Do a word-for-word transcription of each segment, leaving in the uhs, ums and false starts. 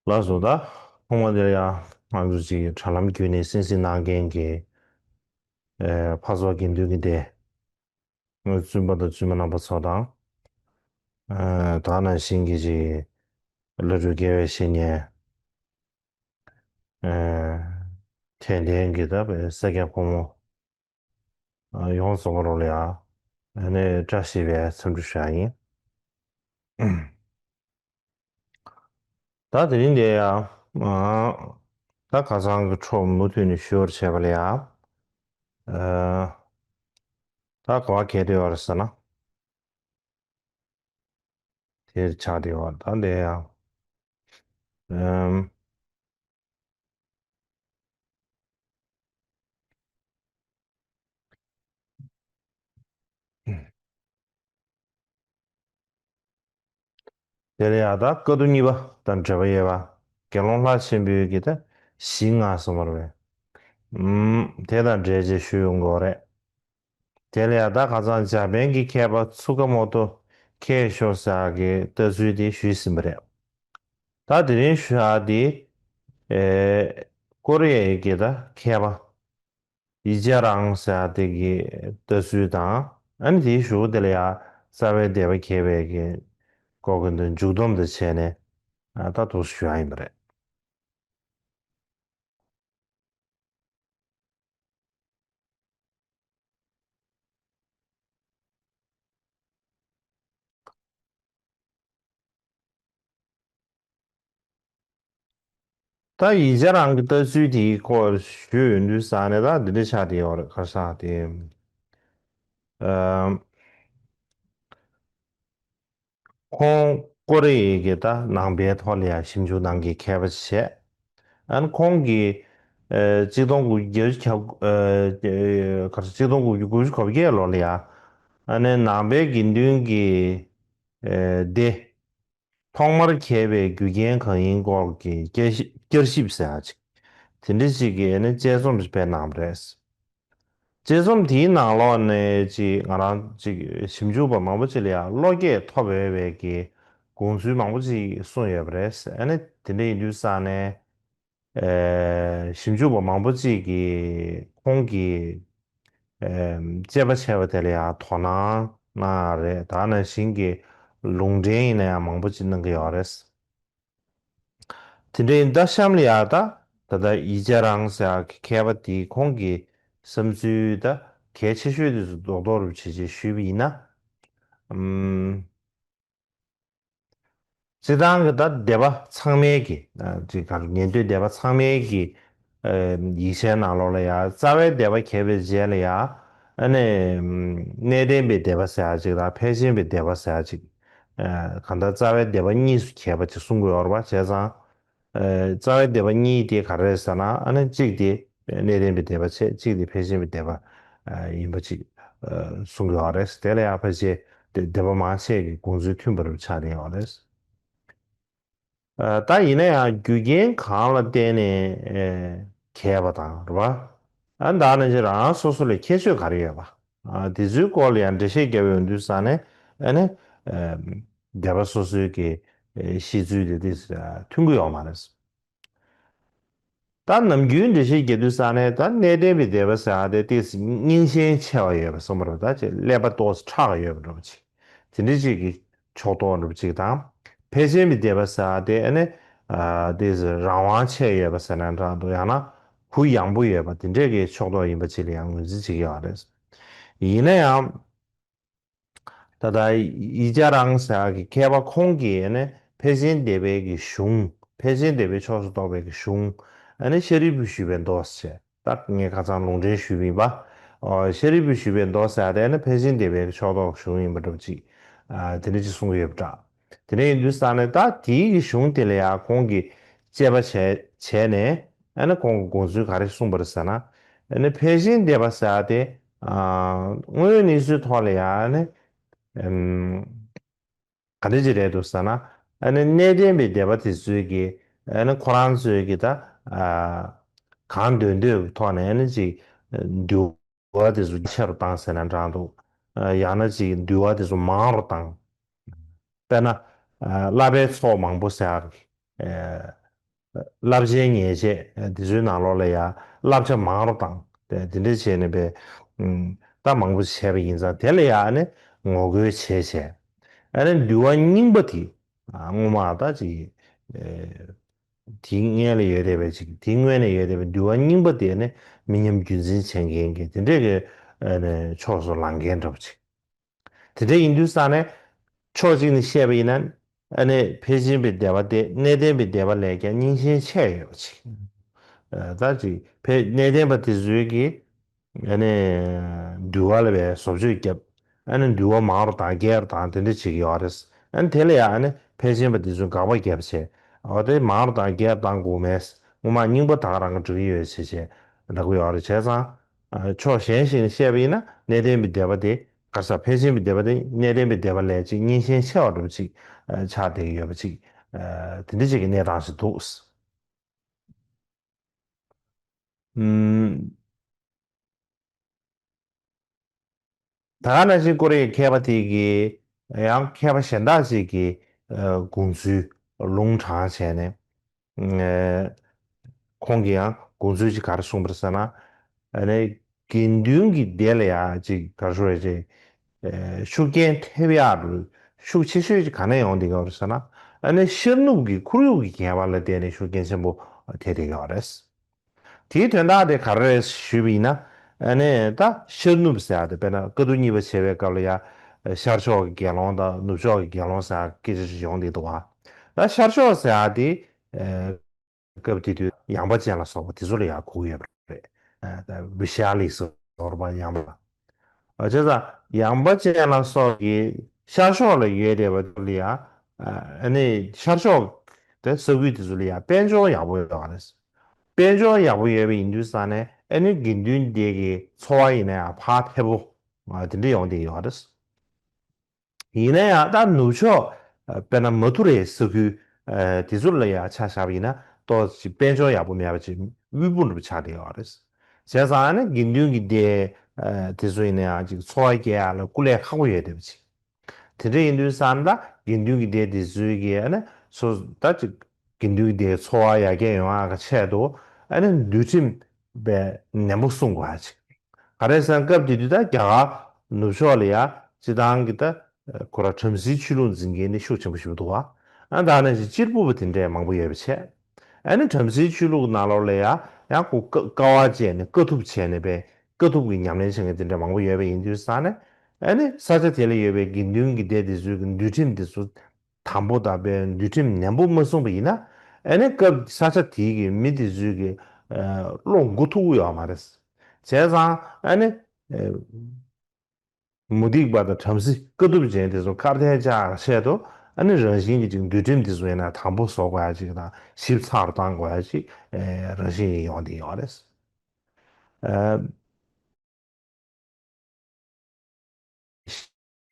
ལགས་སོ། ད་ཐོག་མ་དེར་ཡང་ང་ཚོ་ཅིག་དྲ་ལམ་བརྒྱུད་ནས་གསན་གཟིགས་གནང་མཁན་གྱི་ཨེ་འཕགས་ཚོགས་དགེ་འདུན་གྱི་སྡེ། བཙུན་པ་དང་བཙུན་མ་རྣམ་པ་ཚོ་དང་། ཨེ་ད་ག་ནང་བཞིན་གྱི་ཅིག་བླ་སྤྲུལ་དགེ་བའི་བཤེས་གཉེན། ཨེ་དད་ལྡན་གྱི་ད་བའི་སེར་སྐྱ་ཕོ་མོ། ཨ་ཡོངས་སུ་རྫོགས་པ་ལ་ཡང་ཨ་ནི་བཀྲ་ཤིས་པའི་འཚམས་འདྲི་ཞུ་ཡ་ཡིན། ད་དེ་རིང་འདི་ཡང་ཨ་ད་ཁ་སང་གི་འཕྲོ་མུ་མཐུད་ནས་ཞུ་བར་བྱས་པ་ལ་ཡང་ཨ་ད་གོ་བ་གལ་ཏེ་ཡོད་རེད་ཟེར་ན། དེར་ཆགས་བསྡད་པ་ད་འདི་ཡང་། ཨམ། དེ་ལ་ཡང་ད་བཀའ་བསྡུ་གཉིས་པ་དང་འབྲེལ་བ་ཡོད་པ། དགེ་སློང་ལྷ་ཆེན་པོའི་གི་ད་གཞི་ལྔ་གསུངས་པ་རེད་པས། ཨམ། དེ་དང་འབྲེལ་བྱས་ཞུ་ཡོང་དགོས་རེད། དེ་ལ་ཡང་ད་ཁ་སང་འཇར་པན་གྱི་མཁས་པ་ཚུ་ཀ་མོ་ཏོ་མཁས་ཤོས་ཟེར་གྱི་ལྟ་ཚུལ་དེ་ཞུས་ཟིན་པ་རེད། ད་དེ་རིང་ཞུ་ཡག་དེ་ཨེ་ཀོ་རི་ཡའི་གི་ད་མཁས་པ་ཡི་ཅཱ་རང་ཟེར་ཡག་དེ་གི་ལྟ་ཚུལ་དང་། ཨ་ནི་དེའི་གཞུག་དེ་ལ་ཡང་རྩ་བའི་སྡེ་པ་མཁས་པའི་གི་སྐོར་གྱི་འདི་མཇུག་སྡོམ་དུ་བྱས་ནས་ཨ་ད་དུ་ཞུ་ཡག་ཡིན་པ་རེད། ད་ཡི་ཅཱ་རང་གི་ལྟ་ཚུལ་དེའི་སྐོར་ཞུས་ཡོང་དུས་ཙང་ནས་ད་འདི་འདྲ་ཆགས་བསྡད་ཡོད་རེད། ག་རེ་ཟེར་དེ། ཨམ། ཁོང་ཀོ་རི་ཡའི་གི་ད་ནང་པའི་ཐོག་ལ་ཡང་ཞིབ་འཇུག་གནང་མཁན་མཁས་པ་ཞིག་བྱས། ཨ་ནི་ཁོང་གིས་ཨེ་གཅིག་སྟོང་དགུ་བརྒྱ་གྱ་ཨེ་ག་རེ་གཅིག་སྟོང་དགུ་བརྒྱ་དགུ་བཅུ་གོ་བརྒྱད་ལོ་ལ་ཡང་ཨ་ནི་ནང་པའི་དགེ་འདུན་གྱི་ཨེ་སྡེ་ཐོག་མར་མཁས་པའི་རྒྱུ་རྐྱེན་གང་ཡིན་སྐོར་གྱི་བསྐྱར་ཞིབ་བསྐྱར་ཞིབ་ཟེར་ཡག་ཅིག་དེ་འདྲ་ཅིག་གི་ཨ་ནི་དཔྱད་རྩོམ་ཞིག་སྤེལ་གནང་བ་རེད། དཔྱད་རྩོམ་དེའི་ནང་ལོགས་ནས་ཅིག་ང་རང་ཅིག་ཞིབ་འཇུག་པ་མང་པོ་ཅིག་ལ་ཡང་བློ་སྐྱེད་ཐོབ་འོས་པའི་གི་དགོངས་ཚུལ་མང་པོ་ཅིག་གསུངས་ཡོད་པ་རེད། ཨ་ནི་དེ་འདྲ་ཡིན་དུས་ཙང་ནས་ཨེ་ཞིབ་འཇུག་པ་མང་པོ་ཅིག་གིས་ཁོང་གི་ཨེ་དཔྱད་པ་བྱས་པ་དེ་ལ་ཡང་དོ་སྣང་གནང་ཡག་རེད། ད་ག་ནང་བཞིན་གྱི་ལུང་འདྲེན་ཡིན་ན་ཡང་མང་པོ་ཅིག་གནང་གི་ཡོད་རེད། དེ་འདྲ་ཡིན་ད་གཤམ་ལ་ཡང་ད་ད་ལྟ་ཡི་ཅཱ་རང་ཟེར་ཡག་གི་མཁས་པ་དེས་ཁོང་གི་བསམ་ཚུལ་ད་གལ་ཆེ་ཤོས་དེ་ཚོ་རྡོག་རྡོག་རུ་བྱས་བྱས་ཞུས་པ་ཡིན་ན། ཨམ། སྤྱིར་བཏང་གི་ད་སྡེ་པ་ཚང་མའི་གི་ཨ་ཅིག་ག་རེ་ཉན་ཐོས་སྡེ་པ་ཚང་མའི་གི་ཨ་ཡིག་ཆའི་ནང་ལོགས་ལ་ཡང་རྩ་བའི་སྡེ་པ་མཁས་པའི་རྗེས་ལ་ཡང་ཨ་ནི་གནས་བརྟན་པའི་སྡེ་པ་ཟེར་ཡག་ཅིག་དང་ཕལ་ཆེན་པའི་སྡེ་པ་ཟེར་ཡག་ཅིག་ཨ་གང་ལྟར་རྩ་བའི་སྡེ་པ་གཉིས་སུ་གྱེས་པ་ཅིག་གསུང་གི་ཡོད་རེད་པ། བྱས་ཙང་། ཨ་རྩ་བའི་སྡེ་པ་གཉིས་དེ་ག་རེ་རེད་ཟེར་ན། ཨ་ནི་གཅིག་དེ་གནས་བརྟན་པའི་སྡེ་པ་བྱས། གཅིག་དེ་ཕལ་ཆེན་པའི་སྡེ་པ་ཨ་ཡིན་པ་ཅིག་ཨ་གསུང་གི་ཡོད་རེད། དེ་ལ་ཡང་ཕལ་ཆེར་སྡེ་སྡེ་པ་མང་ཆེ་གི་དགོངས་ཚུལ་མཐུན་པ་རུ་ཆགས་བསྡད་ཡོད་རེད། ཨ་ད་ཡིན་ན་ཡང་རྒྱུ་རྐྱེན་གང་ལ་བརྟེན་ནས་ཨེ་གྱེས་པ་དང་རེད་པ། ཨ་ད་ནང་བཞིན་རང་རང་སོ་སོ་ལ་ཁྱད་ཆོས་ག་རེ་ཡོད་པ། ཨ་དེ་ཚོའི་སྐོར་ལ་ཡང་འགྲེལ་བཤད་བརྒྱབ་ཡོང་དུས་ཙང་ནས་ཨ་ནི་ཨེ་སྡེ་པ་སོ་སོའི་གི་ཨེ་གཤིས་ཚུལ་དེ་དེ་མཐུན་གྱི་ཡོད་མ་རེད། ད་ནམ་རྒྱུན་འགྲེལ་བཤད་རྒྱག་དུས་ཙང་ནས་ད་གནས་བརྟན་པའི་སྡེ་པ་ཟེར་ཡག་དེ་ཏོག་ཙམ་རྙིང་ཞེན་ཆེ་བ་ཡོད་པ་གསུངས་པ་རེད། ད་ཅིག་ཀླད་པ་ཏོག་ཙམ་ཁྲག་ཡོད་པ་འདྲ་པོ་ཅིག་དེ་འདྲ་ཅིག་གི་ཕྱོགས་གཏོགས་འདྲ་པོ་ཅིག་དང་། ཕལ་ཆེན་པའི་སྡེ་པ་ཟེར་ཡག་དེ་ཨ་ནི་ཨ་ཏོག་ཙམ་རང་དབང་ཆེ་ཡོད་པ་ཟེར་ན་འདྲ་འདུག་ཡང་ན་གུ་ཡངས་པོ་ཡོད་པ་དེ་འདྲ་གི་ཕྱོགས་གཏོགས་ཡིན་པ་ཅིག་ལ་ཡང་ངོས་འཛིན་བྱེད་ཀྱི་ཡོད་རེད། ཡིན་ན་ཡང་། ད་ལྟ་ཡི་ཅཱ་རང་ཟེར་ཡག་གི་མཁས་པ་ཁོང་གིས་ནི་ཕལ་ཆེན་སྡེ་པའི་གི་གཞུང་། ཕལ་ཆེན་སྡེ་པའི་ཕྱོགས་སུ་གཏོགས་པའི་གི་གཞུང་ཨ་ནི་ཤཱ་རིའི་བུས་ཞུས་པའི་མདོ་ཟེར། ད་ངས་ཁ་སང་ལུང་འདྲེན་ཞུས་པ་ཡིན་པ། ཨོ་ཤཱ་རིའི་བུས་ཞུས་པའི་མདོ་ཟེར་ཡག་དེ་ནི་ཕལ་ཆེན་སྡེ་པའི་གི་ཕྱོགས་གཏོགས་གཞུང་ཡིན་པ་འདྲ་པོ་ཅིག་ཨ་དེ་འདྲ་ཅིག་གསུང་གི་ཡོད་པ་འདྲ། དེ་འདྲ་ཡིན་དུས་ཙང་ནས་ད་དེའི་གི་གཞུང་དེ་ལ་ཡང་ཁོང་གིས་དཔྱད་པ་བྱས་བྱས་ནས་ཨ་ནི་ཁོང་གི་དགོངས་ཚུལ་ག་རེ་གསུངས་པ་རེད་ཟེར་ན། ཨ་ནི་ཕལ་ཆེན་སྡེ་པ་ཟེར་ཡག་དེ་ཨ་དངོས་ཡོད་གནས་ཚུལ་ཐོག་ལ་ཡང་ཨ་ནི་ཨམ་ག་འདྲ་ཅིག་རེད་འདུག་ཟེར་ན། ཨ་ནི་གནས་བརྟན་པའི་སྡེ་པ་དེ་ཚོས་ཀྱི་ཨ་ནི་ཁོ་རང་ཚོས་ཀྱི་ད་ཨ་གང་འདོད་འདོད་ཀྱི་ཐོག་ནས་ཨ་ནི་ཅིག་འདུལ་བ་དེ་ཚོ་ཆེ་རུ་བཏང་ཟེར་ན་འདྲ་འདུག་ཡང་ན་ཅིག་འདུལ་བ་དེ་ཚོ་མང་རུ་བཏང་། དཔེར་ན། ཨ་བསླབ་པའི་ཚོགས་མང་པོ་ཟེར་ཡག་གི་ཨ་ བསླབ་བྱའི་ཉེས་ཆད་དེ་ཚོའི་ནང་ལོགས་ལ་ཡ་བསླབ་བྱ་མང་རུ་བཏང་དེ་དེ་འདྲ་བྱས་ནས་པའི་ད་མང་པོ་བྱས་པ་ཡིན་ཙང་དེ་ལ་ཡ་ཨ་ནི་ངོ་རྒོལ་བྱས་བྱས་ཨ་ནི་འདུལ་བ་རྙིང་པ་དེ་སྔོན་མ་ད་ཅིག་དེའི་སྔོན་ལ་ཡོད་བསྡད་པའི་ཅིག་དེའི་སྔོན་ལ་ཡོད་བསྡད་པའི་འདུལ་བ་རྙིང་པ་དེ་ནི་མི་ཉམས་རྒྱུན་འཛིན་བྱེད་མཁན་གྱི་དེ་འདྲས་ཀྱི་ཕྱོགས་སུ་ལངས་མཁན་འདྲ་པོ་ཅིག་དེ་འདྲ་ཡིན་དུས་ཙང་ནས་ཕྱོགས་གཅིག་ནས་བཤད་པ་ཡིན་ན་ཨ་ནི་ཕལ་ཆེན་པའི་སྡེ་པ་སྟེ་གནས་བརྟན་པའི་སྡེ་པ་ལས་ཀྱང་རྙིང་ཞེན་ཆེ་ཡོད་པ་ཅིག་ད་ཅིག་ཕལ་གནས་བརྟན་པ་དེ་ཚོའི་གི་ཨ་ནི་འདུལ་བ་ལ་བའི་བཟོ་བཅོས་བརྒྱབ། ཨ་ནི་འདུལ་བ་མང་རུ་དང་རྒྱས་རུ་དང་དེ་འདྲ་བྱེད་ཀྱི་ཡོད་རེད། ཨ་ནི་དེ་ལ་ཡང་ཨ་ནི་ཕལ་ཆེན་པ་དེ་ཚོས་དགག་པ་བརྒྱབ་བྱས། འོ་དེ་མང་རུ་དང་རྒྱས་རུ་གཏང་དགོས་མེད། སྔོན་མ་རྙིང་པ་ད་ག་རང་གི་འགྲིག་གི་ཡོད་ཟེར་བྱས་ལབ་ཀྱི་ཡོད་རེད། བྱས་ཙང་ཕྱོགས་གཞན་ཞིག་ནས་བཤད་པ་ཡིན་ན་གནས་བརྟན་པའི་སྡེ་པ་དེ་ག་ས་ཕལ་ཆེན་པའི་སྡེ་པ་དེ་གནས་བརྟན་པའི་སྡེ་པ་ལས་ཅིག་རྙིང་ཞེན་ཆེ་བ་འདྲ་པོ་ཅིག་ཆགས་བསྡད་ཀྱི་ཡོད་པ་ཅིག་དེ་འདྲ་ཅིག་གི་གནས་སྟངས་ཤིག་འདུག་ད་ག་ནང་བཞིན་ཀོ་རི་ཡའི་མཁས་པ་དེ་གིས་ཡང་མཁས་པ་གཞན་དག་ཅིག་གི་དགོངས་ཚུལ་ལུང་དྲངས་བྱས་ནས་ཁོང་གིས་ཡང་དགོངས་ཚུལ་ཅིག་ག་རེ་གསུངས་པ་རེད་ཟེར་ན། ཨ་ནི་དགེ་འདུན་གྱི་སྡེ་ལ་ཡང་ཅིག་ག་རེ་ཞུ་དགོས་རེད། ཤུགས་རྐྱེན་ཐེབས་ཡག་རུ་ཤུགས་ཆེ་ཤོས་ཅིག་ག་ནས་ཡོང་བསྡད་ཡོད་རེད་ཟེར་ན། ཨ་ནི་ཤར་ནུབ་ཀྱི་ཁོར་ཡུག་གི་ཁྱད་པར་ལ་བརྟེན་ནས་ཤུགས་རྐྱེན་ཆེན་པོ་ཐེབས་བསྡད་ཡོད་རེད། དེའི་དོན་དག་དེ་ག་རེ་རེད་ཞུས་པ་ཡིན་ན། ཨ་ནི་ད་ཤར་ནུབ་ཟེར་ཡག་དེ་དཔེར་ན་བཀའ་བསྡུ་གཉིས་པ་བྱེད་པའི་སྐབས་ལ་ཡ་ཤར་ཕྱོགས་ཀྱི་དགེ་སློང་དང་ནུབ་ཕྱོགས་ཀྱི་དགེ་སློང་ཟེར་ཡག་སྐད་ཆ་ཞིག་ཡོང་བསྡད་འདུག་བ། ད་ཤར་ཕྱོགས་ཟེར་ཡག་དེ་སྐབས་དེ་དུས་ཡངས་པ་ཅན་ལ་སོགས་པ་དེ་ཚོ་ལ་ཡང་གོ་གི་ཡོད་པ་རེད། ཨ་ད་བི་ཤ་ལི་ཟེར་བ་ཡངས་པ། ཨ་བྱས་ཙང་ཡངས་པ་ཅན་ལ་སོགས་ཀྱི་ཤར་ཕྱོགས་ལ་ཡོད་བསྡད་པ་དེ་ལ་ཡང་ཨ་ནི་ཤར་ཕྱོགས་དེ་ས་ཁུལ་དེ་ཚོ་ལ་ཡང་དཔལ་འབྱོར་ཡག་པོ་ཡོད་པ་རེད། དཔལ་འབྱོར་ཡག་པོ་ཡོད་པ་ཡིན་དུས་ཙང་ནས་ཨ་ནི་དགེ་འདུན་སྡེ་གི་འཚོ་བ་ཡིན་ན་ཡང་ཕར་འཕེལ་པོ་དེ་འདྲ་ཡོང་བསྡད་ཡོད་རེད། ཡིན་ན་ཡང་ད་ནུབ་ཕྱོགས་དཔེར་ན་མ་ཐུ་རའི་ས་ཁུལ་དེ་ཚོ་ལ་ཡང་ཆ་བཞག་པ་ཡིན་ན་ཏོག་ཙམ་དཔལ་འབྱོར་ཡག་པོ་མེད་པ་ཅིག་དབུལ་པོ་འདྲ་པོ་ཆགས་བསྡད་ཡོད་རེད། བྱས་ཙང་ཨ་ནི་དགེ་འདུན་གྱི་སྡེ་དེ་ཚོ་ཡིན་ན་ཡང་ཅིག་འཚོ་བ་སྐྱེལ་ཡག་ལ་སྐུ་ལས་ཁག་པོ་ཡོད་བསྡད་པ་ཅིག་དེ་འདྲ་ཡིན་དུས་ཙང་ད་དགེ་འདུན་གྱི་སྡེ་དེ་ཚོའི་གི་ཨ་ནི་སོ་ད་ཅིག་དགེ་འདུན་གྱི་སྡེའི་འཚོ་བ་ཡར་རྒྱས་ཡོང་ཡག་གི་ཆེད་དུ་ཨ་ནི་འདུལ་ཁྲིམས་དཔེ་ནན་པོ་སྲུང་དགོས་ཡག་ཅིག་ག་རེ་ཟེར་ན་སྐབས་དེ་དུས་ད་རྒྱ་གར་ནུབ་ཕྱོགས་ལ་ཡ་སྤྱི་བཏང་གི་ད་ཁོ་རང་བྲམ་ཟེའི་ཆོས་ལུགས་འཛིན་མཁན་ནི་ཤུགས་ཆེན་པོ་ཞིག་འདུག་བ། ཨ་ད་ནང་བཞིན་གཅེར་བུ་པ་དེ་འདྲས་མང་པོ་ཡོད་པ་བྱས། ཨ་ནི་བྲམ་ཟེའི་ཆོས་ལུགས་ནང་ལོགས་ལ་ཡ་ཡང་ཁོ་དཀའ་དཀའ་བ་སྤྱད་ནས་དཀའ་ཐུབ་བྱས་ནས་པའི་དཀའ་ཐུབ་ཀྱི་ཉམས་ལེན་བྱེད་མཁན་དེ་འདྲ་མང་པོ་ཡོད་པ་ཡིན་དུས་ཙང་ནས་ཨ་ནི་ས་ཆ་དེ་ལ་ཡོད་པའི་དགེ་འདུན་གྱི་སྡེ་དེ་ཚོའི་གི་འདུལ་ཁྲིམས་དེ་ཚོ་དམ་པོ་དང་པའི་འདུལ་ཁྲིམས་ནན་པོ་མ་སྲུང་པ་ཡིན་ན་ཨ་ནི་སྐབས་ས་ཆ་དེའི་གི་མི་དེ་ཚོའི་གི་བློ་མགུ་ཐུག་གི་ཡོད་མ་རེད། བྱས་ཙང་ཨ་ནི། མུ་སྟེགས་པ་དང་བྲམ་ཟེ་དཀའ་ཐུབ་ཅན་དེ་ཚོ་ཁ་གཏད་བཅག་ཆེད་དུ་ཨ་ནི་རང་བཞིན་གྱི་ཅིག་འདུལ་ཁྲིམས་དེ་ཚོ་ཡིན་ན་དམ་པོ་བཟོ་དགོས་ཡ་ཅིག་དང་ཞིབ་ཚགས་རུ་བཏང་དགོས་ཡ་ཅིག་རང་བཞིན་ཡིན་ཡོང་དེ་ཡོད་རེད།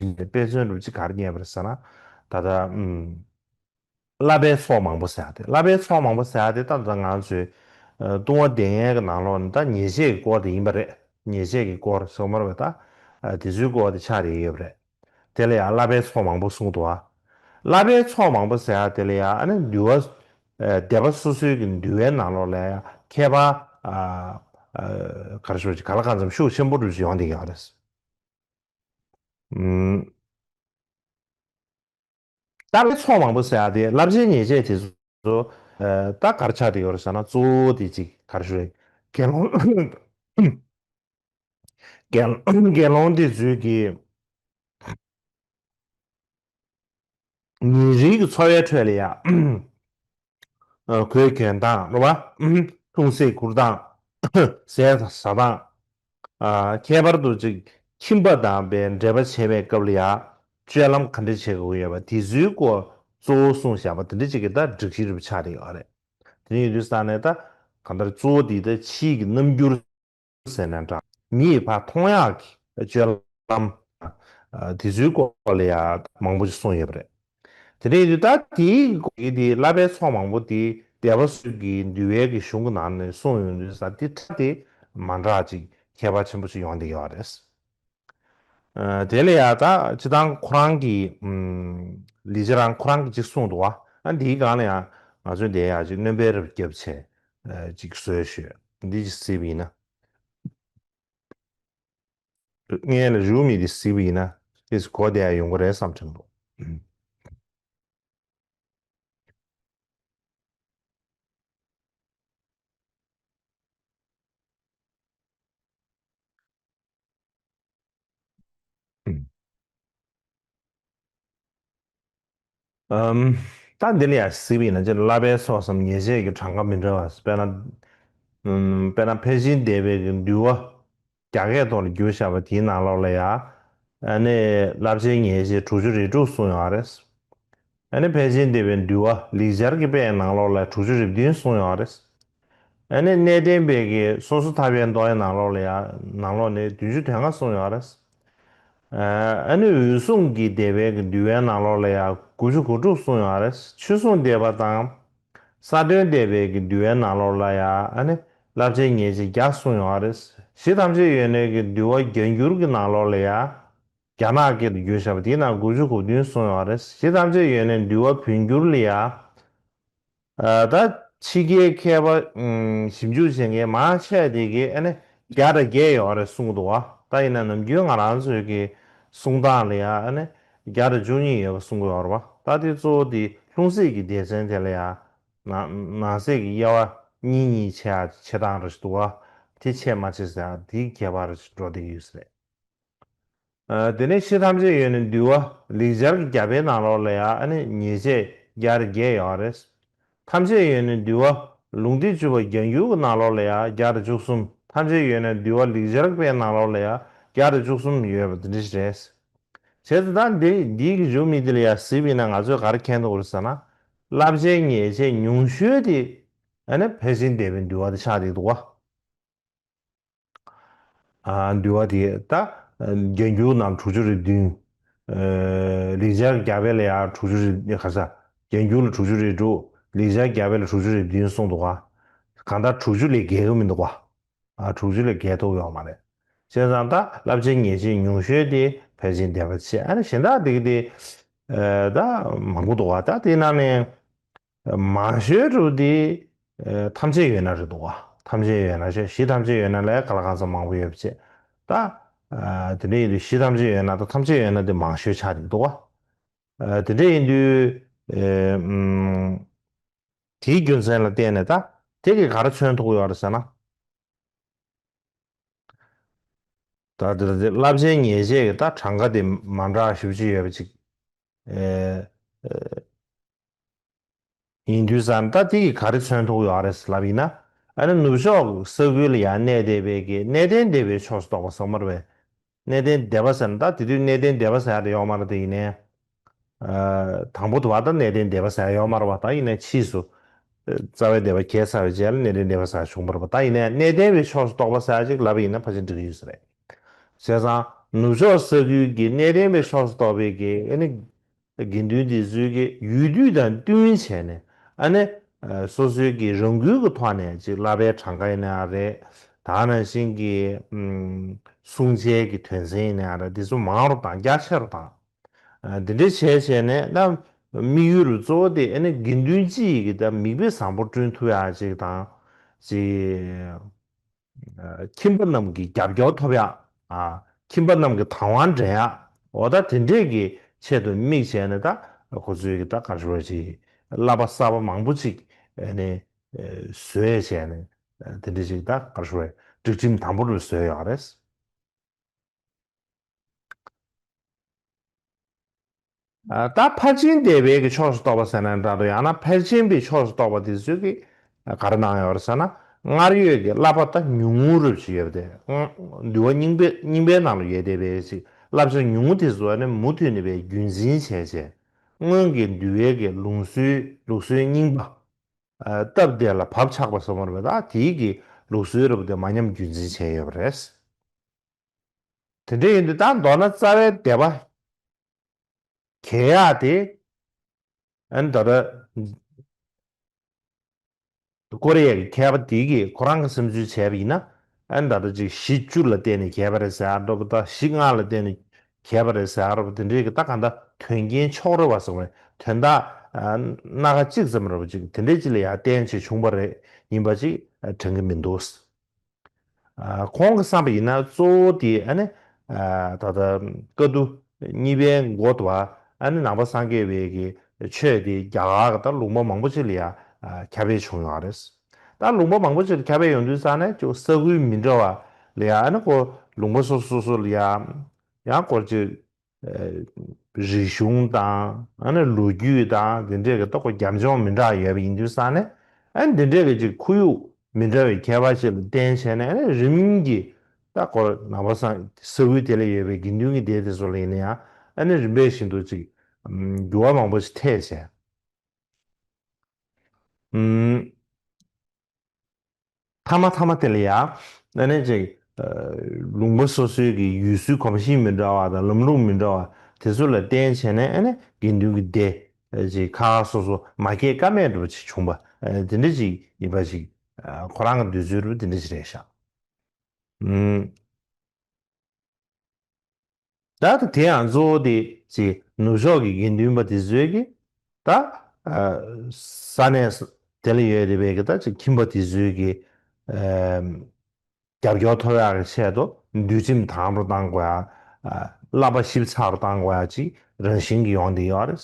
དཔེ་མཚོན་རུ་ཅིག་ག་རེ་རྙེད་པ་རེད་ཟེར་ན་ད་ལྟ་བསླབ་པའི་ཚོགས་མང་པོ་ཟེར་ཡ་དེ། བསླབ་པའི་ཚོགས་མང་པོ་ཟེར་ཡ་དེ་ད་ལྟ་ང་ཚོའི་ལྟུང་བ་སྡེ་ལྔའི་གི་ནང་ལོགས་ནས་ད་ཉེས་བྱས་ཀྱི་སྐོར་དེ་ཡིན་པ་རེད། ཉེས་བྱས་ཀྱི་སྐོར་སོགས་མར་བ་ད་དེ་ཚོའི་སྐོར་དེ་ཆགས་རེ་ཡོད་པ་རེད། དེ་ལ་ཡང་བསླབ་པའི་ཚོགས་མང་པོ་གསུངས་འདུག་བ། བསླབ་པའི་ཚོགས་མང་པོ་ཟེར་ཡ་དེ་ལ་ཡང་ཨ་ནི་འདུལ་བ་སྡེ་པ་སོ་སོའི་གི་འདུལ་བའི་ནང་ལོགས་ལ་ཡང་ཁྱད་པར་ག་རེ་ཞུ་ཅིག་ག་ལ་གང་འཚམ་ཤུགས་ཆེན་པོ་རུ་ཡོང་བསྡད་ཡོད་རེད། ཨུམ། བསླབ་པའི་ཚོགས་མང་པོ་ཟེར་ཡ་དེ་བསླབ་བྱའི་ཉེས་བྱས་དེ་ཚོ་ད་ག་རེ་ཆགས་བསྡད་ཡོད་རེད་ཟེར་ན་གཙོ་བོ་དེ་ཅིག་ག་རེ་ཞུ་རེད། དགེ་སློང་དགེ་དགེ་སློང་དེ་ཚོའི་གི་ཉིན་རེའི་གི་འཚོ་བའི་ཁྲོད་ལ་ཡ། གོས་གྱོན་སྟངས་རེད་བ། ལྷུང་བཟེད་ཁུར་སྟངས། ཟས་ཟ་སྟངས། ཁྱད་པར་དུ་ཅིག་ཁྱིམ་པ་དང་བའི་འབྲེལ་བ་བྱེད་པའི་སྐབས་ལ་ཡ། སྤྱོད་ལམ་ག་འདྲ་བྱེད་དགོས་ཡོད་པ་དེ་ཚོའི་སྐོར་གཙོ་བོ་གསུངས་བཞག་པ་དེ་འདྲ་ཅིག་གི་ད་སྒྲིག་གཞི་རུ་ཆགས་བསྡད་ཡོད་རེད། དེ་ནས་ཡིན་དུས་ས་ནས་ད་གང་ལྟར་གཙོ་བོ་དེ་ད་ཕྱིའི་གི་རྣམ་འགྱུར་ཟེར་ན་འདྲ། མི་ཡིས་ཕར་མཐོང་ཡག་གི་སྤྱོད་ལམ། དེ་ཚོའི་སྐོར་ལ་ཡང་མང་པོ་ཞིག་གསུངས་ཡོད་པ་རེད། དེ་འདྲ་ཡིན་དུས་ད་དེའི་སྐོར་གྱི་དེ་བསླབ་པའི་ཚོགས་མང་པོ་དེ་སྡེ་པ་ཚོའི་གི་འདུལ་བའི་གི་གཞུང་གི་ནང་ནས་གསུངས་ཡོང་དུས་ས་དེ་ཁྲ་དེ་མ་འདྲ་ཅིག་ཁྱད་པར་ཆེན་པོ་ཞིག་ཡོང་བསྡད་ཡོད་རེད། དེ་ལ་ཡང་ད་སྤྱི་བཏང་ཁོ་རང་གི་ལི་ཅི་རང་ཁོ་རང་གི་ཅིག་གསུངས་འདུག་བ། ཨ་འདིའི་སྒང་ལ་ཡང་ ང་ཚོས་དེ་ཡང་ཅིག་སྣོན་པའི་རབས་བརྒྱབ་བྱས་ཅིག་བཟོས་ཤོད། འདི་ཅིག་གཟིགས་པ་ཡིན་ན། སྔོན་ལ་རེའུ་མིག་འདི་གཟིགས་པ་ཡིན་ན། ཏོག་ཙམ་གོ་བདེ་ཡག་ཡོང་གི་རེད་བསམ་དྲན་འདུག་ཨམ། ད་འདི་ལ་ཡང་གཟིགས་པ་ཡིན་ན་ཅིག་བསླབ་པའི་ཚོགས་སམ་ཉེས་བྱས་ཀྱི་གྲངས་ཀ་མི་འདྲ་བ། དཔེར་ན། ཨམ། དཔེར་ན་ཕར་ཕྱིན་བདེ་བའི་གི་འདུལ་བ་རྒྱ་སྐད་ཐོག་ལ་བསྒྱུར་བཞག་པ་དེའི་ནང་ལོགས་ལ་ཡང་། ཨ་ནི་བསླབ་བྱའི་ཉེས་བྱས་དྲུག་ཅུ་རེ་དྲུག་གསུངས་ཡོད་རེད། ཨ་ནི་ཕར་ཕྱིན་བདེ་བའི་འདུལ་བ་ལེགས་སྦྱར་གྱི་དཔེའི་ནང་ལོགས་ལ་དྲུག་ཅུ་རེ་བདུན་གསུངས་ཡོད་རེད། ཨ་ནི་གནས་བརྟན་པའི་གི་སོ་སོར་ཐར་པའི་མདོ་ཡི་ནང་ལོགས་ལ་ཡང་ནང་ལོགས་ནས་བདུན་ཅུ་དོན་ལྔ་གསུངས་ཡོད་རེད། ཨ་ནི་འོད་སྲུང་གི་བདེ་བའི་གི་འདུལ་བའི་ནང་ལོགས་ལ་ཡང་དགུ་བཅུ་གོ་དྲུག་གསུངས་ཡོད་རེད། ཆོས་སྲུང་སྡེ་པ་དང་། ས་བདོན་སྡེ་པའི་གི་འདུལ་བའི་ནང་ལོགས་ལ་ཡང་ཨ་ནི་བསླབ་བྱའི་ཉེས་བྱས་བརྒྱ་གསུངས་ཡོད་རེད། གཞི་ཐམས་ཅད་ཡོད་གནས་ཀྱི་འདུལ་བ་བརྒྱ་འགྱུར་གྱི་ནང་ལོགས་ལ་ཡང་། རྒྱ་ནག་སྐད་དུ་བསྒྱུར་བཞག་པ་དེའི་ནང་དགུ་བཅུ་གོ་བདུན་གསུངས་ཡོད་རེད། གཞི་ཐམས་ཅད་ཡོད་གནས་འདུལ་བ་བོད་འགྱུར་ལ་ཡང་། ཨ། ད་ཕྱི་རྒྱལ་མཁས་པ་ཨམ་ཞིབ་འཇུག་བྱེད་མཁན་མང་ཆེ་བ་དེ་གིས་ཨ་ནི་བརྒྱ་དང་བརྒྱད་ཡོད་རེད་གསུང་གི་འདུག་བ། ད་ཡིན་ན་ནམ་རྒྱུན་ང་རང་ཚོའི་གི་གསུང་སྟངས་ལ་ཡང་ཨ་ནི་བརྒྱ་དང་བཅུ་གཉིས་ཡོད་པ་གསུང་གི་ཡོད་རེད་བ། ད་དེ་གཙོ་བོ་དེ་ལྷུང་བཟེད་ཀྱི་སྡེ་ཚན་དེ་ལ་ཡང་ནང་ནང་གསེས་ཀྱི་དབྱེ་བ་གཉིས་གཉིས་ཕྱེ་ཡ་ཕྱེ་སྟངས་རེ་ཞིག་འདུག་བ། དེ་ཕྱེ་མ་ཕྱེ་ཟེར་ཡ་དེའི་ཁྱད་པར་རེ་ཞིག་འགྲོ་བསྡད་ཀྱི་ཡོད་ས་རེད། ཨ། དེ་ནས་གཞི་ཐམས་ཅད་ཡོད་གནས་འདུལ་བ་ལེགས་སྦྱར་གྱི་རྒྱ་དཔེའི་ནང་ལོགས་ལ་ཡང་ཨ་ནི་ཉེས་བྱས་བརྒྱ་དང་བརྒྱད་ཡོད་རེད། ཐམས་ཅད་ཡོད་གནས་འདུལ་བ་ལུང་སྡེ་བཅུ་པ་བརྒྱ་འགྱུར་གྱི་ནང་ལོགས་ལ་ཡང་བརྒྱ་དང་བཅུ་གསུམ། ཐམས་ཅད་ཡོད་གནས་འདུལ་བ་ལེགས་སྦྱར་གྱི་དཔེའི་ནང་ལོགས་ལ་ཡང་བརྒྱ་དང་བཅུ་གསུམ་ཡོད་པ་དེ་འདྲ་ཞིག་རེད། བྱས་ཙང་ད་འདི་འདིའི་གི་རེའུ་མིག་འདི་ལ་ཡང་གཟིགས་པ་ཡིན་ན་ང་ཚོས་ག་རེ་མཁྱེན་ཐུབ་ཀྱི་རེད་ཟེར་ན། བསླབ་བྱའི་ཉེས་བྱས་ཉུང་ཤོས་དེ་ཨ་ནི་ཕར་ཕྱིན་བདེ་བའི་འདུལ་བ་དེ་ཆགས་བསྡད་འདུག་བ། ཨ། འདུལ་བ་དེ་ད་བརྒྱ་འགྱུར་ནང་དྲུག་ཅུ་རེ་བདུན། ཨ། ལེགས་སྦྱར་རྒྱ་དཔེ་ལ་ཡང་དྲུག་ཅུ་རེ་ག་ས། བརྒྱ་འགྱུར་ལ་དྲུག་ཅུ་རེ་དྲུག། ལེགས་སྦྱར་རྒྱ་དཔེ་ལ་དྲུག་ཅུ་རེ་བདུན་གསུངས་འདུག་ག། གང་ལྟར་དྲུག་ཅུ་ལས་བརྒལ་གི་མི་འདུག་ག། ཨ། དྲུག་ཅུ་ལས་བརྒལ་ཐུབ་ཡོད་མ་རེད། བྱས་ཙང་ད་བསླབ་བྱའི་ཉེས་བྱས་ཉུང་ཤོས་དེ་ཕར་ཕྱིན་བདེ་བ་བྱས། ཨ་ནི་གཞན་དག་དེ་གི་དེ་ཨ་ད་མང་པོ་འདུག་ག། ད་དེ་ནང་ནས། མང་ཤོས་རུ་དེ་ཨ་ཐམས་ཅད་ཡོད་ན་རེད་འདུག་བ། ཐམས་ཅད་ཡོད་ན་ཞེས། གཞི་ཐམས་ཅད་ཡོད་ན་ལས་ག་ལ་གང་འཚམ་མང་པོ་ཡོད་པ་བྱས། ད་ཨ་དེ་འདྲ་ཡིན་དུས་གཞི་ཐམས་ཅད་ཡོད་ན་དང་ཐམས་ཅད་ཡོད་ན་དེ་མང་ཤོས་ཆགས་རེད་འདུག་བ། ཨ་དེ་འདྲ་ཡིན་དུས་ཨེ་ཨམ་དེའི་རྒྱུ་མཚན་ལ་བརྟེན་ནས་ད་དེ་གིས་ག་རེ་མཚོན་ཐུབ་ཀྱི་ཡོད་རེད་ཟེར་ན། ད་དེ་ལ་དེ་བསླབ་བྱའི་ཉེས་བྱས་ཀྱི་ད་གྲངས་ཀ་དེ་མ་འདྲ་ཞེ་པོ་ཅིག་ཡོད་པ་ཅིག་ཨེ་ཨེ། ཡིན་དུས་ཙང་ད་དེ་གིས་ག་རེ་མཚོན་ཐུབ་ཡོད་རེད་ལབ་ཡིན་ན། ཨ་ནི་ནུབ་ཕྱོགས་ས་ཁུལ་ལ་ཡང་གནས་བསྡད་པའི་གི་གནས་བརྟན་སྡེ་པའི་ཕྱོགས་སུ་གཏོགས་པ་ཟེར་མ་རེད་པས། གནས་བརྟན་སྡེ་པ་ཟེར་ན་ད་དེ་དུས་གནས་བརྟན་སྡེ་པ་ཟེར་ཡ་དེ་ཡོད་མ་རེད། དེ་ཡིན་ནའི། ཨ། དང་པོ་དུ་བ་ད་གནས་བརྟན་སྡེ་པ་ཟེར་ཡ་ཡོད་མ་རེད་པ། ད་ཡིན་ནའི་ཕྱིས་སུ། རྩ་བའི་སྡེ་པ་གྱེས་ཚར་བའི་རྗེས་ལ་གནས་བརྟན་སྡེ་པ་ཟེར་ཡ་བྱུང་བ་རེད་པ། ད་ཡིན་ནའི་གནས་བརྟན་པའི་ཕྱོགས་སུ་གཏོགས་པ་ཟེར་ཡ་ཅིག་ལབ་པ་ཡིན་ན་ཕལ་ཆེར་འགྲིག་གི་ཡོད་ས་རེད། བྱས་ཙང་ནུབ་ཕྱོགས་ས་ཁུལ་གྱི་གནས་བརྟན་པའི་ཕྱོགས་སུ་གཏོགས་པའི་གི་ཨ་ནི། དགེ་འདུན་འདི་ཚོའི་གི་ཡུལ་དུས་དང་བསྟུན་བྱས་ནས་ཨ་ནི་སོ་སོའི་གི་རང་འགུལ་གྱི་ཐོག་ནས་ཅིག་བསླབ་པའི་གྲངས་ཀ་ཡིན་ན་ཡང་རེད། ད་ནང་བཞིན་གྱི་ཨམ་སྲུང་བྱའི་གི་དོན་ཚན་ཡིན་ན་ཡང་རེད། འདི་ཚོ་མང་རུ་དང་རྒྱ་ཆེ་རུ་དང་། ཨ་འདི་འདྲ་བྱས་བྱས་ནས་ད་དམིགས་ཡུལ་གཙོ་བོ་དེ་ཨ་ནི་དགེ་འདུན་སྤྱི་ཡི་གི་ད་མིག་དཔེ་བཟང་པོ་བསྐྲུན་ཐུབ་ཡག་ཅིག་དང་ཅིག་ཨ་ཁྱིམ་པ་རྣམས་ཀྱི་རྒྱབ་སྐྱོར་ཐོབ་ཡག་ཨ་ཁྱིམ་པ་རྣམས་ཀྱི་དང་བ་འདྲེན་ཡག་འོ་ད་དེ་འདྲས་ཀྱི་ཆེད་དུ་དམིགས་བྱས་ནས་ད་ཁོ་ཚོའི་གི་ད་ག་རེ་ཞུ་དགོས་རེད། ཅིག་བསླབ་པ་གསར་པ་མང་པོ་ཅིག་ཨ་ནི་ཨ་བཟོས་བྱས་ནས་ཨ་དེ་འདྲས་ཅིག་ད་ག་རེ་ཞུ་དགོས་རེད། སྒྲིག་ཁྲིམས་དམ་པོ་རུ་བཟོས་ཡོད་རེད། ཨ་ད་ཕར་ཕྱིན་སྡེ་པའི་གི་ཕྱོགས་སུ་གཏོགས་པ་ཟེར་ན་འདྲ་འདུག་ཡང་ན་ཕར་ཕྱིན་པའི་ཕྱོགས་སུ་གཏོགས་པ་དེ་ཚོས་གི་ག་རེ་གནང་ཡོད་རེད་ཟེར་ན། སྔར་ཡོད་ཀྱི་བསླབ་པ་ད་ཉུང་ངུ་རབ་ཅིག་ཡོད་པ་དེ། འདུལ་བ་རྙིང་པའི་རྙིང་པའི་ནང་ལ་ཡོད་བསྡད་པའི་ཅིག་བསླབ་བྱ་ཉུང་ངུ་དེ་ཚོ་ནི་མུ་མཐུད་ནས་པའི་རྒྱུན་འཛིན་བྱས་བྱས། སྔོན་གྱི་འདུལ་བའི་གི་ལུགས་སྲོལ་ལུགས་སྲོལ་རྙིང་པ། ཨ་སྟབས་བདེ་ལ་བབ་ཆགས་པ་ཟེར་མ་རེད་པས། ད་དེའི་གི་ལུགས་སྲོལ་རབ་དེ་མ་ཉམས་རྒྱུན་འཛིན་བྱས་ཡོད་པ་རེད། དེ་འདྲ་ཡིན་དུས་ད་མདོར་ན་རྩ་བའི་སྡེ་པ་གྱེས་ཡག་དེ་ཨ་ནི་ད་ལྟ་ཀོ་རི་ཡའི་མཁས་པ་དེ་གིས་ཁོ་རང་གི་བསམ་ཚུལ་བྱས་པ་ཡིན་ན། ཨ་ནི་ད་ལྟ་ཅིག་གཞི་བཅུ་ལ་བརྟེན་ནས་གྱེས་པ་རེད་ཟེར་ཡག་འདྲ་པོ་དང་གཞི་ལྔ་ལ་བརྟེན་ནས་ གྱེས་པ་རེད་ཟེར་ཡ་རེད་པ། དེ་འདྲའི་གི་ད་གང་ལྟར་དོན་རྐྱེན་ཕྱོགས་རེ་བ་ཟེར་བ་དོན་དག་ཨ་སྣ་ཁ་གཅིག་ཙམ་རེད་པ། ཅིག་དེ་འདྲའི་ཅིག་ལ་ཡང་བརྟེན་བྱས་བྱུང་བ་རེད་ཡིན་པ་ཅིག་ཨ་དྲན་གི་མི་འདུག་ཨ་ཁོང་གི་བསམ་པ་ཡིན་ན་གཙོ་བོ་དེ་ཨ་ནི་ཨ་ད་ལྟ་བཀའ་བསྡུ་གཉིས་པའི་འགོ་དུ་བ་ཨ་ནི་ནང་པ་སངས་རྒྱས་པའི་གི་ཆོས་དེ་རྒྱ་གར་གི་ད་ལུང་པ་མང་པོ་ཅིག་ལ་ཡང་ཨ་ཁྱབ་སྤེལ་བྱུང་ཡོད་རེད། ད་ལུང་པ་མང་པོ་ཅིག་ལ་ཁྱབ་སྤེལ་ཡོང་དུས་ཙང་ནས་ཅིག་ས་ཁུལ་མི་འདྲ་བ་ལ་ཡང་ཨ་ནི་ཁོ་ལུང་པ་སོ་སོ་སོ་སོ་ལ་ཡང་ཡང་སྐོར་ཅིག་ཨ་རིག་གཞུང་དང་ཨ་ནི་ལོ་རྒྱུས་དང་དེ་འདྲས་ཀྱི་ད་ཁོ་རྒྱབ་ལྗོངས་མི་འདྲ་ཡོད་པ་ཡིན་དུས་ཙང་ནས་ཨ་ནི་དེ་འདྲས་ཀྱི་ཅིག་ཁོར་ཡུག་མི་འདྲ་བའི་ཁྱད་པར་ཅིག་ལ་བརྟེན་བྱས་ནས་ཨ་ནི་རིམ་གྱིས་ད་ཁོ་ནང་པ་སངས་ས་ཁུལ་དེ་ལ་ཡོད་པའི་དགེ་འདུན་གྱི་སྡེ་དེ་ཚོ་ལ་ཡིན་ན་ཡང་ཨ་ནི་རིམ་པས་བཞིན་དུ་ཅིག་འགྱུར་བ་མང་པོ་ཞིག་ཐེབས་བྱས། ཨུམ། མཐའ་མ་མཐའ་མ་དེ་ལ་ཡང་ཨ་ནི་ཅིག་ཨ་ལུང་པ་སོ་སོའི་གི་ཡུལ་སྲོལ་གོམས་གཤིས་མི་འདྲ་བ་དང་ལམ་ལུགས་མི་འདྲ་བ་དེ་ཚོ་ལ་བརྟེན་བྱས་ནས་ཨ་ནི་དགེ་འདུན་གྱི་སྡེ་ཨ་ཅིག་ཁག་ཁག་སོ་སོ་མ་སྐྱེས་ཀ་མེད་འདྲ་བོ་ཅིག་བྱུང་བ་ཨ་དེ་འདྲ་ཅིག་ཡིན་པ་ཅིག་ཨ་ཁོ་རང་གི་འདོད་ཚུལ་རུ་དེ་འདྲ་ཅིག་རེད་ཤག་ཨུམ། ད་ལྟ་དེ་ཡང་གཙོ་བོ་དེ་ཅིག་ནུབ་ཕྱོགས་ཀྱི་དགེ་འདུན་པ་དེ་ཚོའི་གི་ད་ས་གནས་དེ་ལ་ཡོད་བསྡད་པའི་གི་ད་ཅིག་ཁྱིམ་པ་དེ་ཚོའི་གི་རྒྱབ་སྐྱོར་ཐོབ་ཡག་གི་ཆེད་དུ་དུས་ཁྱིམ་དམ་དུ་བཏང་དགོས་ཡ། བསླབ་པ་ཞིབ་ཚགས་རུ་བཏང་དགོས་ཡ་ཅིག་རང་བཞིན་གྱི་ཡོང་བསྡད་ཡོད་རེད།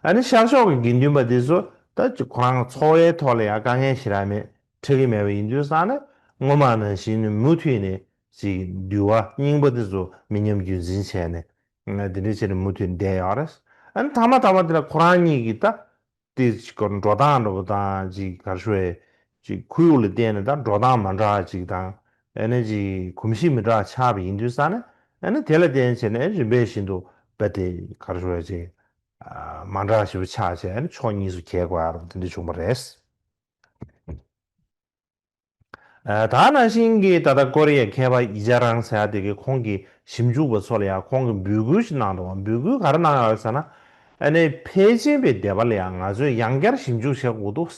ཨ་ནི་ཤར་ཕྱོགས་ཀྱི་དགེ་འདུན་པ་དེ་ཚོ་ད་ཅིག་ཁོ་རང་འཚོ་བའི་ཐོག་ལ་ཡང་དཀའ་ངལ་ཞེ་དྲག་མེད་འཕྲད་ཀྱི་མེད་པ་ཡིན་དུས་ཙང་ནས་སྔོན་མ་ནང་བཞིན་མུ་མཐུད་ནས་ཅིག་འདུལ་བ་རྙིང་པ་དེ་ཚོ་མི་ཉམས་རྒྱུན་འཛིན་བྱས་ནས་འདི་འདྲ་བྱས་ནས་མུ་མཐུད་བསྡད་ཡོད་རེད། ཨ་ནི་མཐའ་མ་མཐའ་མ་དེ་ལ་ཁོ་རང་གཉིས་ཀྱིས་ད་དེ་ཅིག་འགྲོ་སྟངས་འདྲ་པོ་དང་ཅིག་ག་རེ་ཞུ་བའི་ཅིག་ཁོར་ཡུག་ལ་བརྟེན་ནས་ད་འགྲོ་སྟངས་མ་འདྲ་ཅིག་དང་ཨ་ནི་ཅིག་གོམས་གཤིས་མི་འདྲ་ཆགས་པ་ཡིན་དུས་ཙང་ནས་ཨ་ནི་དེ་ལ་བརྟེན་བྱས་ནས་རིམ་པས་བཞིན་དུ་རྦད་དེ་ག་རེ་ཞུ་བའི་ཅིག་མ་འདྲ་ཞིག་ཆགས་བྱས་ཨ་ནི་ཕྱོགས་གཉིས་སུ་གྱེས་དགོས་ཡ་རུ་དེ་འདྲ་བྱུང་བ་རེད། ད་ནང་བཞིན་གྱི་ད་ལྟ་ཀོ་རི་ཡའི་མཁས་པ་ཡི་ཅཱ་རང་ཟེར་ཡ་དེ་གིས་ཁོང་གི་ཞིབ་འཇུག་པ་ཚོ་ལ་ཡང་ཁོང་གིས་འབོད་སྐུལ་ཞིག་གནང་འདུག་འབོད་སྐུལ་ག་རེ་གནང་ཡོད་ཟེར་ན། ཨ་ནི་ཕལ་ཆེན་པའི་སྡེ་པ་ལ་ཡང་ང་ཚོས་ཡང་བསྐྱར་ཞིབ་འཇུག་བྱེད་དགོས་འདུག་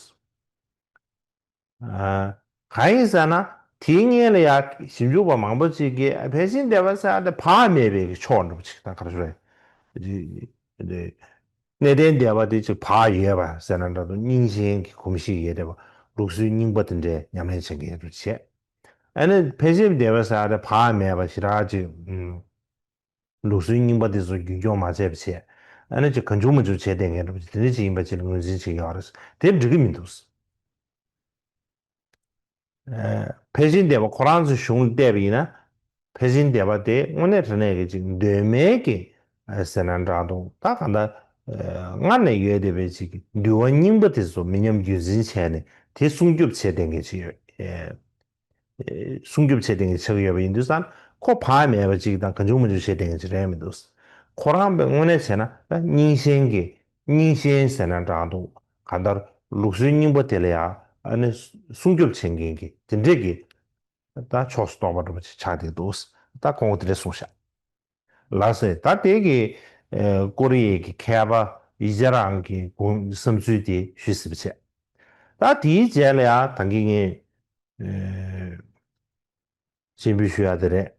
གང་ཡིན་ཟེར་ན། དེའི་སྔོན་ལ་ཡང་ཞིབ་འཇུག་པ་མང་པོ་ཅིག་གིས་ཕལ་ཆེན་སྡེ་པ་ཟེར་ཡ་དེ་བག་མེད་པའི་ཕྱོགས་འདྲ་པོ་ཅིག་དང་ག་རེ་ཞུ་རེད། གནས་བརྟན་སྡེ་པ་དེ་ཅིག་བག་ཡོད་པ་ཟེར་ན་འདྲ་འདུག་རྙིང་ཞེན་གྱི་གོམས་གཤིས་ཡོད་བསྡད་པ། ལུགས་སྲོལ་རྙིང་པ་དེ་འདྲའི་ཉམས་ལེན་བྱེད་མཁན་རུ་བྱས། ཨ་ནི་ཕལ་ཆེར་སྡེ་པ་ཟེར་ཡ་དེ་བག་མེད་པ་ཞེ་དྲག་ཅིག་ལུགས་སྲོལ་རྙིང་པ་དེ་ཚོ་རྒྱུན་འཁྱོངས་མ་བྱས་པ་བྱས། ཨ་ནི་ཅིག་གང་བྱུང་མང་བྱུང་བྱས་བསྡད་མཁན་རུ་བྱས་དེ་འདྲ་ཅིག་ཡིན་པ་ཅིག་ལ་ངོས་འཛིན་བྱེད་ཀྱི་ཡོད་རེད། དེ་འགྲིག་གི་མི་འདུག་ཕལ་ཆེར་སྡེ་པ་ཁོ་རང་ཚོའི་གཞུང་ལ་བལྟས་པ་ཡིན་ན། ཕལ་ཆེར་སྡེ་པ་དེ་དངོས་གནས་དྲང་གནས་ཀྱི་ཅིག་གདོད་མའི་གི་ཟེར་ན་འདྲ་འདུག་ད་གང་ལྟར་སྔར་ནས་ཡོད་བསྡད་པའི་ཅིག་འདུལ་བ་རྙིང་པ་དེ་ཚོ་མི་ཉམས་རྒྱུན་འཛིན་བྱས་ནས་དེ་སྲུང་སྐྱོབ་བྱས་བསྡད་མཁན་ཅིག་ཡོད། སྲུང་སྐྱོབ་བྱས་བསྡད་མཁན་ཆགས་ཀྱི་ཡོད་པ་ཡིན་དུས་ཙང་ཁོ་བག་མེད་པ་ཅིག་དང་གང་བྱུང་མང་བྱུང་བྱས་བསྡད་མཁན་ཅིག་རེད་མི་འདུག་ཁོ་རང་པའི་དངོས་གནས་བྱས་ན་རྙིང་ཞེན་གྱི་རྙིང་ཞེན་ཟེར་ན་འདྲ་འདུག་གང་ལྟར་ལུགས་སྲོལ་རྙིང་པ་དེ་ལ་ཡང་ཨ་ནི་སྲུང་སྐྱོབ་བྱེད་མཁན་གྱི་དེ་འདྲས་ཀྱི་ད་ཕྱོགས་སུ་གཏོགས་པ་འདྲ་པོ་ཅིག་ཆགས་བསྡད་འདུག་ད་ཁོང་གིས་དེ་འདྲས་གསུངས་ཤག་ལགས་སེ། ད་དེ་གི་ཨེ་ཀོ་རི་ཡའི་གི་མཁས་པ་ཡི་ཅཱ་རང་གི་དགོངས་བསམ་ཚུལ་དེ་ཞུས་ཟིན་པ་བྱས། ད་དེའི་རྗེས་ལ་ཡང་ད་གིན་ངས་ཨེ་སྤྱན་འབུལ་ཞུ་ཡ་དེ་རེད།